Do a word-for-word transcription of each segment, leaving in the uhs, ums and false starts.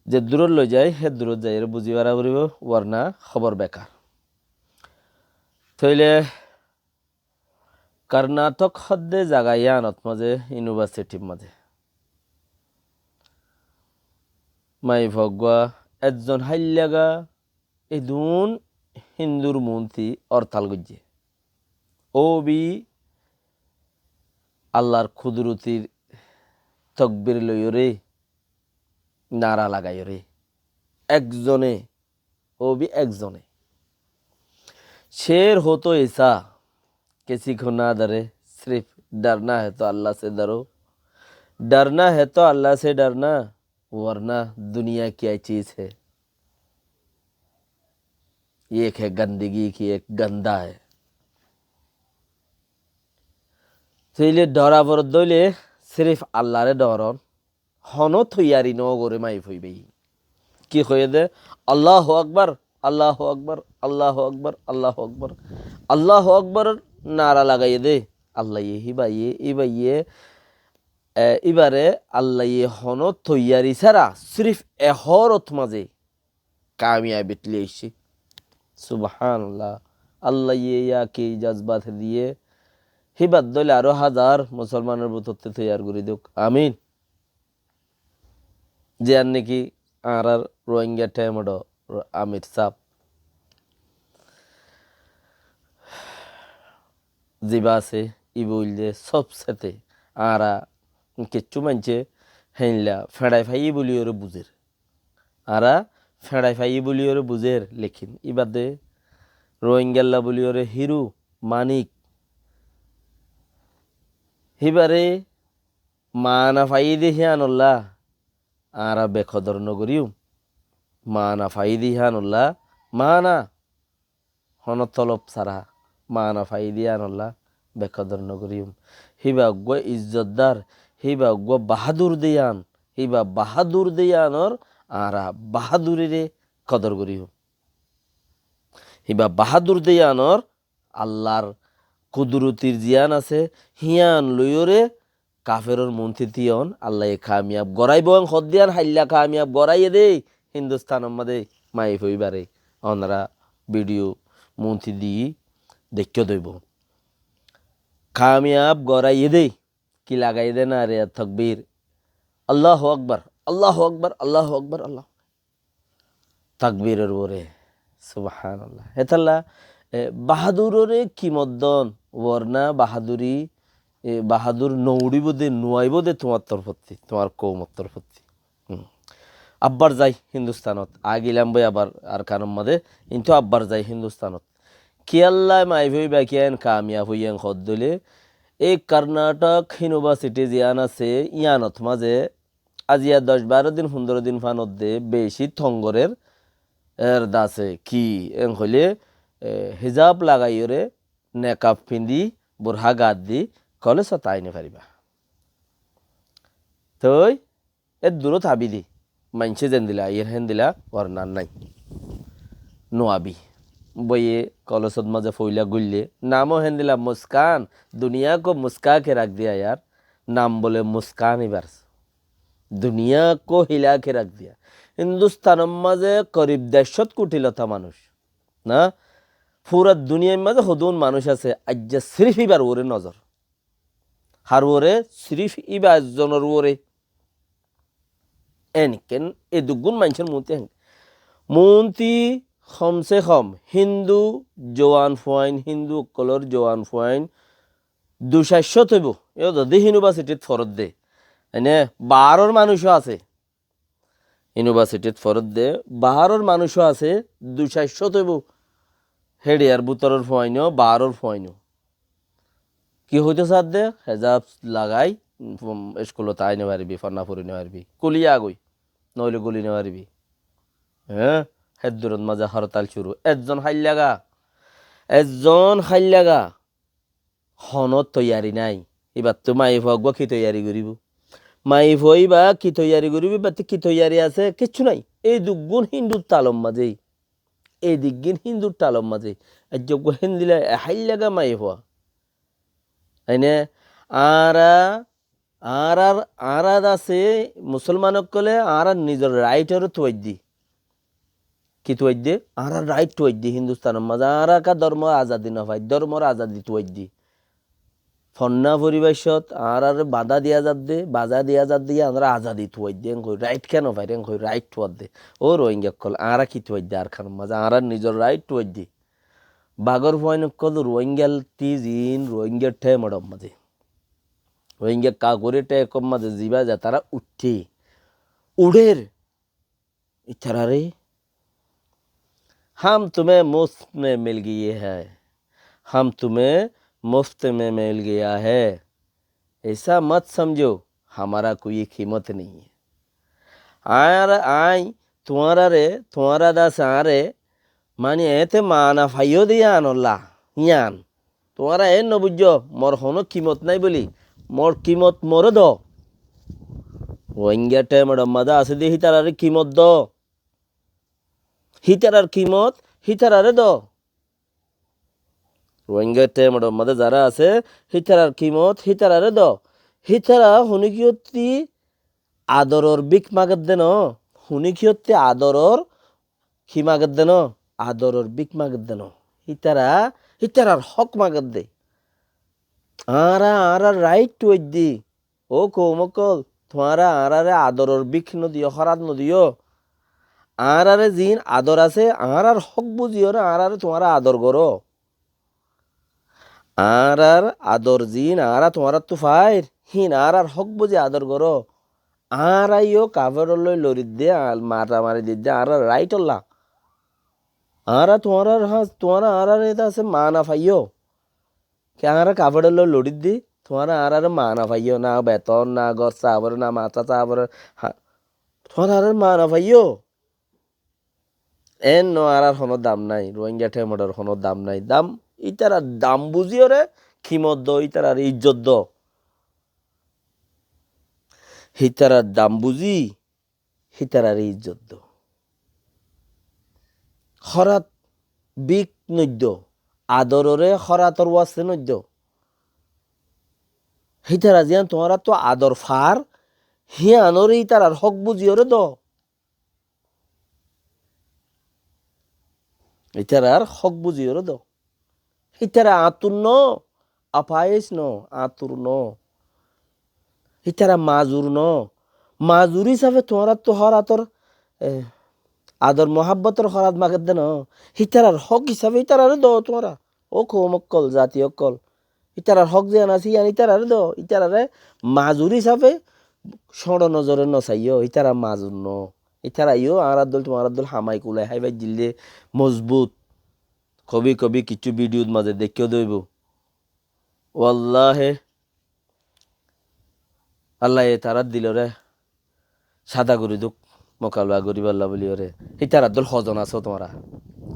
Ze durót loi zai, hé durót zaiyóre buzí fara foribó, warna hóbor bekar. Tóile Karnatok hoddé zaga yíanot mazé, inubasitir mazé maiyafua uggúa ezzon háillaga edún Hindúr muúnti ortal goijjé. Óu bi Allar kudurotir tokbir loiyóre, nara lagaiyóre, ekzone, óu bi ekzone, "شعر ہو تو ایسا، کسی کو نہ ڈرے، صرف ڈرنا ہے تو اللہ سے ڈرو، ڈرنا ہے تو اللہ سے ڈرنا، ورنہ دنیا کیا چیز ہے، یہ ہے گندگی کی ایک گندہ ہے۔" Tóile dhora foredde óile sirif Allaré dhoron, honó toiyari nógoré maiyafuaibáye. Ki hoiyé dé? "Allahu Akbar, Allahu Akbar, Allahu Akbar, Allahu Akbar." Allahu Akbar nara lagaiyé dé. Allaye híbaye, híbaye, e, híbare Allaye honó toiyari sára sirif e hóorot mazé kamiyabit loi aiccí. Subhánallah. Allaye yá ki jazbat diyé. Híbar dóile aró házar musolmanor bútottú toiyar gorí douk. Amin. Ziyán niki añárar Rohingya thaimodor amir sáb zibá asé, íba óilde sóbsete añára kiccú maincé héinla feçai faiyí buliyóre buzér. Añára feçai faiyí buliyóre buzér, lekin íba de Rohingyalla buliyóre híru manik. Híbare maana faiyí de híanolla añára bekodor nogoríyum. Maana faiyí de híanolla maana honó tolob sára maana faiyí de yíanolla bekodor nogoríyum. Híba uggúa izzotdar, híba uggúa bahádur de yían, híba bahádur de yíanor añára bahádurire kodor goríyum. Híba bahádur de yíanor Allar kudurotir ziyán asé, híyan loiyóre kaferor muúnti tíyon Allaye kamiyab goráibo, en hoddé yían háilla kamiyab goráiye dé, Hindustanor mazé maiyafua íbare. Onora bidiyo muúnti di deikkó dóibo. Kamiyab goráiye dé, ki lagaiyé dé nare tokbir. Allahu Akbar, Allahu Akbar, Allahu Akbar, Allahu Takbiror uore, subhánallah. Hétolla, e, bahádurore kimot don, worna baháduri, e, bahádur no uçíbo de, no aibó de tuáñr torfótti, tuáñr koumor torfótti. Hum. Abbar zai Hindustanot, agilam boi abar Arkanor mazé, kintu abbar zai Hindustanot. Kiyólla maiyafua íba kiyán kamiyab óiye hoddé óile, ei Karnatok Hinubasiti ziyán asé, yíanot mazé aziya doc baró din, fundoro din fán odde beci tong gorér, er dase ki en hoilé, e, hijab lagaiyóre, nekab findi, burha gat di, kolesot ai no fariba. Toi, er durot abi di, maincé zendila aiyér héndila orna nai. No abi. Boiye kolesot mazé foila guille, nam o héndila Muskan, duniya ko muska ke rak diya yar, nam bole Muskan íbar. Duniya ko hila ke rak diya. Hindustanor mazé korib dercót kuthi lota manúic. Na? Fura duniyair mazé hodún manúic asé, aijja sirif íbar uore nozor. Har uore? Sirif íba ezzonor uore. Enken e duggún maincór muúnti hen. Muúnti hom se hom Hindu juwan fuain, Hindu okkolor juwan fuain dui saircót óibo. Yó zodi hinubasitit foredde. Ene baáror manúic ó asé. Hinubasitit foredde baáror manúic ó asé, dui saircót óibo. Héçiyar bútoror fuain ó, baáror fuain ó. Ki hoito sadde? Hejab lagai, um, eskulot ai no faribi, fonna fori no faribi. Kuliya goi, noile guli no faribi. Hé? Héddurot mazé hortal curu. Ezzon háillaga, ezzon háillaga. Honó toiyari nai. Íbattú maiyafua uggúa ki toiyari goríbo? Maiyafua íba ki toiyari goríbo? Íbattú ki toiyari asé? Kiccú nai. Ei duggún Hindur talor mazé. Ei diggín Hindur talor mazé. Aijja uggúa héndila e háillaga maiyafua. Aine añára Añárar, añárar asé musolman ókkole añárar nizor right ore tuaiddi. Ki tuaidde? Añárar right tuaidde Hindustan or mazé. Añárar ka dormo azadi no fai, dormor azadi tuaidde. Fonná foribar cót añárar bada diya zadde, bada diya zadde, añárar azadi tuaidde, en hoi right ken no fai, en hoi right tuaidde. Ó Rohingya ókkol, añára ki tuaidde Arkan or mazé? Añárar nizor right tuaidde. Bagor fuain ókkol Rohingya ti zin, Rohingya themor mazé. Rohingya kagori thekor mazé ziba ze tará uiththé. Uçer. Itarare, "ہم تمہیں مفت میں مل گئے ہیں، ہم تمہیں مفت میں مل گیا ہے، ایسا مت سمجھو، ہمارا کوئی قیمت نہیں ہے۔" Añára, añí tuáñrare, tuáñra das añáre, mani ete mana faiyó de yián olla, yián. Tuáñra en no buijjó, mor hono kimot nai buli, mor kimot more do. Rohingya themor mazé asé de hítarare kimot do. Hítarar kimot hítarare do. Rohingya themor mazé zara asé, hítarar kimot hítarare do. Hítara hone kiyotti adoror bík magedde no. Hone kiyotti adoror ki magedde no? Adoror bík magedde no. Hítara, hítarar hók magedde. Añára, añárar right tuaidde. Ó koum ókkol, tuáñra añárare adoror bík no diyó, hórat no diyó. Añárare zin ador asé, añárar hók buziyóre añárare tuáñra ador goró. Añárar ador zin añára tuáñrattú fair, hín añárar hók buzi ador goró. Añára yó kaferor loi loridde, al-, maramari didde añárar right olla. Añára tuáñrar há-, tuáñra añárar ete asé mana faiyó. Ki añára kaferor loi loridde, tuáñra añárare mana faiyó, na beton, na gór safor, na mata safor, ha-, tuáñra añárare mana faiyó. En no añárar hono dam nai, Rohingya themor hono dam nai. Dam, itarar dam buziyóre kimot do, itarar ijjot do. Hítarar dam buzi, hítarare ijjot do. Hórat bík noiddo, adorore hórator waste noiddo. Hítara ziyán tuáñrattú ador far, híyanore ítarar hók buziyóre do. Ítarar hók buziyóre do. Ítara añtur no, apayis no, añtur no. Ítara mazur no. Mazur hísafe tuáñrattú hórator, e, ador muhábbotor hórat magedde no. Ítarar hók hísafe ítarare do tuáñra. Ó koum ókkol, zati ókkol. Ítarar hók ziyán asé, yían ítarare do, ítarare mazur hísafe cóñço nozore no saiyó, ítara mazur no. Ítara yó añárar dóil, tuáñrar dóil hamai kulai háibar dille mozbut. Kobi kobi kissú bidiyot mazé deikkó de óibo. Wallahi, Allaye tarár dilore sada gorí duk, mokabela goríballa buliyóre. Ítarar dóil hozon asó tuáñra.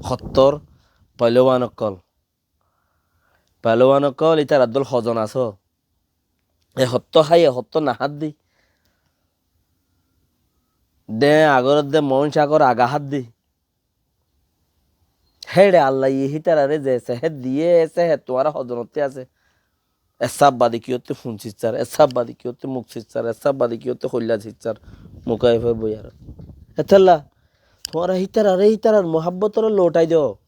Hottór pailowan ókkol. Pailowan ókkol, ítarar dóil hozon asó. E hottó hái, e hottó naháddi. De agor de moón cakor aga háddi. Héçe Allaye hítarare ze sehet diyé, e sehet tuáñra hozonottí asé. Essá badi kiyótte fun siccár, essá badi kiyótte muk siccár, essá badi kiyótte hoilla siccár, mukáife boiyaró. Etálla tuáñra hítarare, hítarar muhábbotoré louthái do.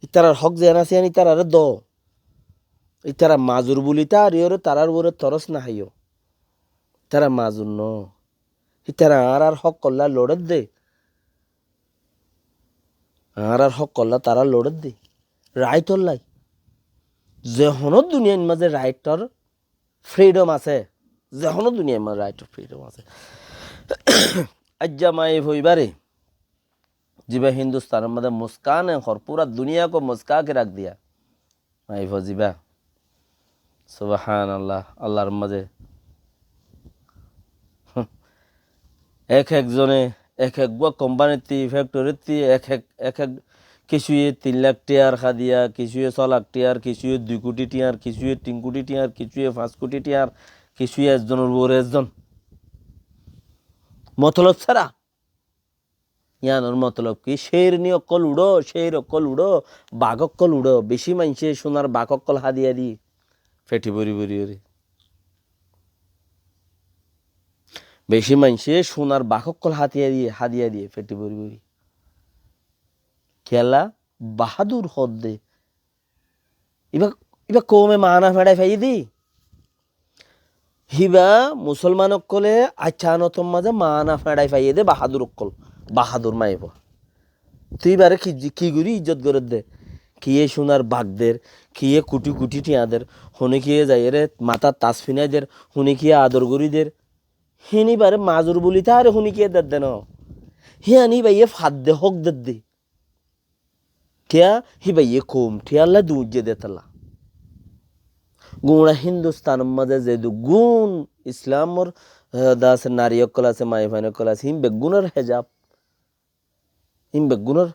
Ítarar hók ziyán asé, yían ítarare do. Ítara mazur buli tariyóre tarár uore toros naháiyo. Ítara mazur no. Ítara añárar hókolla loredde. Añárar hókolla tará loredde. Raitolla. Ze honó duniyair mazé raitor fridom asé. Ze honó duniyair mazé raitor fridom asé. Aijja maiyafua ibáre, ziba Hindustanor mazé muskán e hor, pura duniyako muska ke rak diya. Maiyafua ziba. Subhánallah, Allar mazé. Ek ek zone, ek ek gua kombanittí, fektorittí, ek ek, ek ek kissúye tin lak tiyar há diya, kissúye só lak tiyar, kissúye dui kuthi tiyar, kissúye tin kuthi tiyar, kissúye fañs kuthi tiyar, kissúye ezzonor uore ezzon. Motolob sára. Yíanor motolob ki? Cérni ókkol uçó, cér ókkol uçó, bak ókkol uçó. Bicí maincé cúnar bak ókkol hádi hádi feti bóri bóri óre. Beci maincé cunar bak ókkol hádiya diye, hádiya diye, feti bori bori. Kiyólla? Bahádur hoódde. Íba, íba koume maána feçai faiyé dé. Híba musolman ókkolé aiccá anotor mazé maána feçai faiyé dé bahádur ókkol, bahádur maiyafua. Toi íbaré ki, ki gorí ijjot gorédde? Kiyé cunar bak der, kiyé kuthi kuthi thiañ der, hone kiyé zaiyóre matát tas finai der, hone kiyé ador gorí der. Hín íbaré mazur buli taré hone kiyé dedde no. Híyan íbayé fadde hók dedde. Kiyá? Híbayé koum thíyalla duñijjé dé tolla. Guñça Hindustanor mazé zeduggún Islamor, eh, de asé, nari ókkol asé, maiyafuain ókkol asé, hín beggúnor hejab, hín beggúnor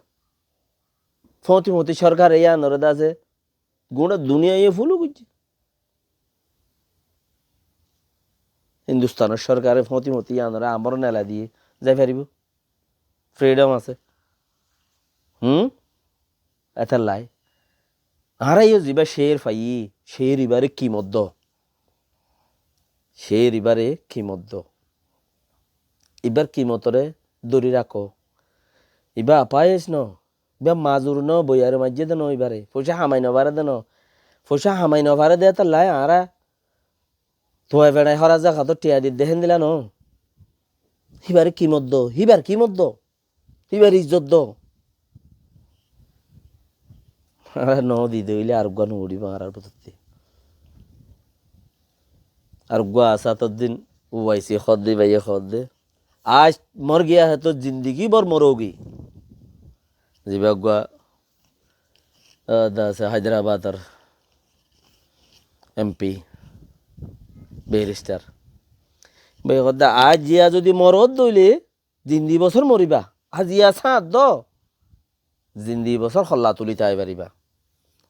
fóti fóti sorkare yíanoré de asé, guñça duniyaiye fúlu goijjé. Hindustanor sorkare fóti fóti yíanoré amor nela diyé zai faribó. Freedom asé. Hum? Étella. Añára yó ziba cér faiyí, cér ibáre kimot do. Cér ibáre kimot do. Ibár kimotoré dóri rakó. Ibá apáyes no. Ibá mazur no, boiyare maijjé de no ibáre. Foicá hamai no fare de no. Foicá hamai no fare de étella añára tuai feçai hóra zakator thiañ didde héndilla no. Híbaré kimot do, híbar kimot do, híbar ijjot do. Añára no dide óile areggúa no uçíbo añárar bútottí. Areggúa asé atoddin ubaisi hoódde, ibáye hoódde. آج مر گیا ہے تو زندگی بھر مرو گی. Ziba uggúa, ah, de asé Háidrabador em pi, beristar. Bái hoódde, aijja zodi moro dóile, zindi bosór moriba. Aijja sáñt do, zindi bosór holla tuli tai fariba.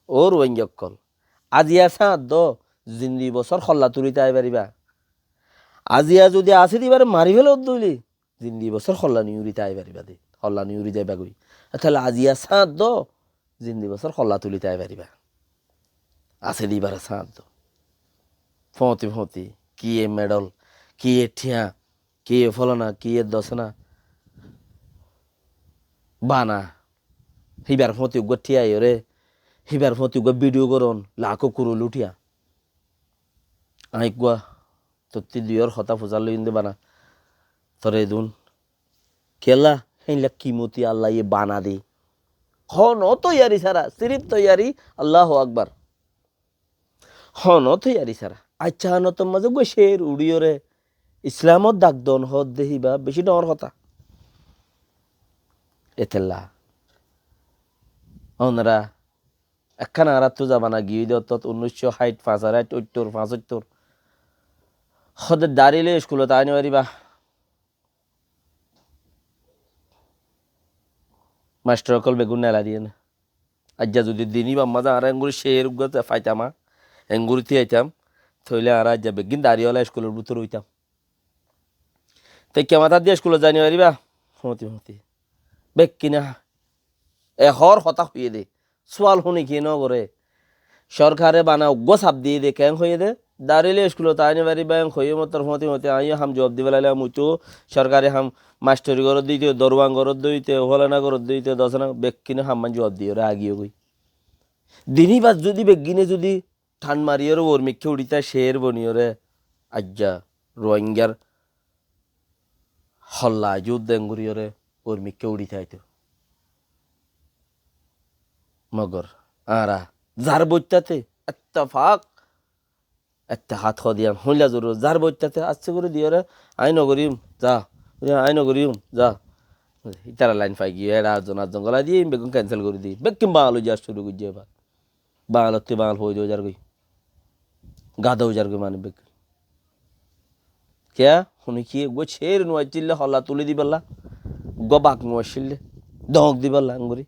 Ó Ruáingga ókkol, aijja sáñt do, zindi bosór holla tuli tai fariba. Aijja zodi asé de ibáre mari félo dóile, zindi bosór holla niuri tai fariba de, holla niuri zaiba goi. Étella aijja sáñt do, zindi bosór holla tuli tai fariba. Asé de ibáre sáñt do. Fóti fóti, kiyé medal, kiyé thiañ, kiyé fólana, kiyé dosana. Bana, híbar fóti uggúa thiañ aiyóre, híbar fóti uggúa bidiyo goron, lakó kurul uthíya. Añí uggúa tottí duiyór hotá fusár loi inde bana. Toré edún. Kiyólla? Héinla kimoti Allaye bana de. Hono toiyari sára, sirif toiyari, Allahu Akbar. Hono toiyari sára. Aiccá, anotor mazé uggúa cér uçíyoré Islamor dak don hoódde híba beci dhoóñr hotá. Étella. Onora ekkán añárattú zamana giyói de, ottót unnúiccó háit, fañsar háit, óittor, fañsóittor. Hóde dari loi iskulot aái no faribá. Mastor ókkol beggún nela diyé né. Aijja zodi dini bamma za añára engori cér uggúa faitam, engori tíyaitam, tóile añára aijja beggín dari ola iskulor bútore óitam. Te kiyamata diya iskulot zai no faribá. Fóti fóti. Bekkine e hoór hotá hoiyé de. Sual hone kiyé no goré. Sorkare bana uggúa saf diyé de, keén hoiyé de. Darile iskulot aái no faribá, en hoiyé mottor fóti fóti añí ham juab dibolla lailam, uittú sorkari ham, mastori goródde óite, doruan goródde óite, fólana goródde óite, dosana, bekkine hamman juab diyóre agiyó goi. Dini bas zodi beggine zodi than mariyóre uor mikká uçítá, cér boniyóre, aijja Ruáingar holla aijja uddá engoriyóre uor mikká uçítá aitó. Mogor añára zar boittáte ettefak, ettehad hoó diyan, hoilla zorurot zar boittáte asté gorí diyóre, añí no gorim, za, añí no gorim, za. Ítara lain fai giyé, eçe arzon arzon golai diyé, beggún kensel gorí diyé, beggún Bangal ói zar cúru goijjé ebar. Bangalottú Bangal foida ói zargói. Gada ói zargói manúic beggún. Kiyá? Hone kiyé? Uggúa cér no accíl de holla tuli dibolla. Uggúa bak no accíl de. Dóñk dibolla engori.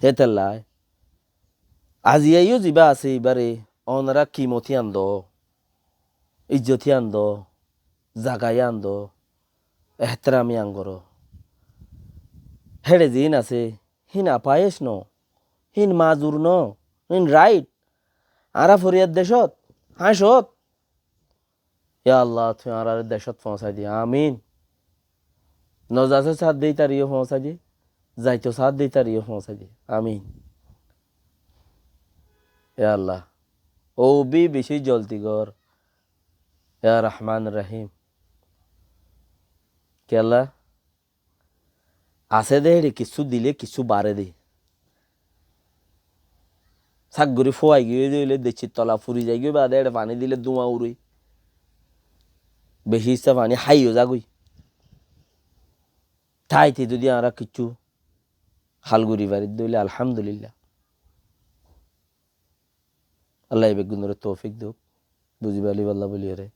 Hétolla. Aijja yó ziba asé ibáre, onora kimot yián do. Ijjot yián do. Zaga yián do. Ehteram yián goró. Héçe ziín asé, hín apayec no, hín mazur no, hín rait. Añára foriyar decót, háñcot. Ya Allah, tui añáráre decót foóñsai de. Amin. Nozasé saádde ítareyó foóñsai de, zaito saádde ítareyó foóñsai de. Amin. Ya Allah, ou bi bicí zoldi gor. Ya Rahman Rahim. Kiyólla? Asé de héçe kissú dile kissú baré de. Sák gorí fúai giyói de óile deccir tola furi zaigói, baade héçe faní dile dúa uré. Bicí issá faní háiyo zagói. Táite zodi añára kissú hál gorí farir de óile alhamdulillah. Allah e beggúnoré toufik douk, buzi fali bolla buliyóre.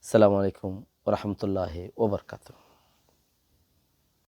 Assalamu alaikum wa rahmatullahi wa barakatuhu.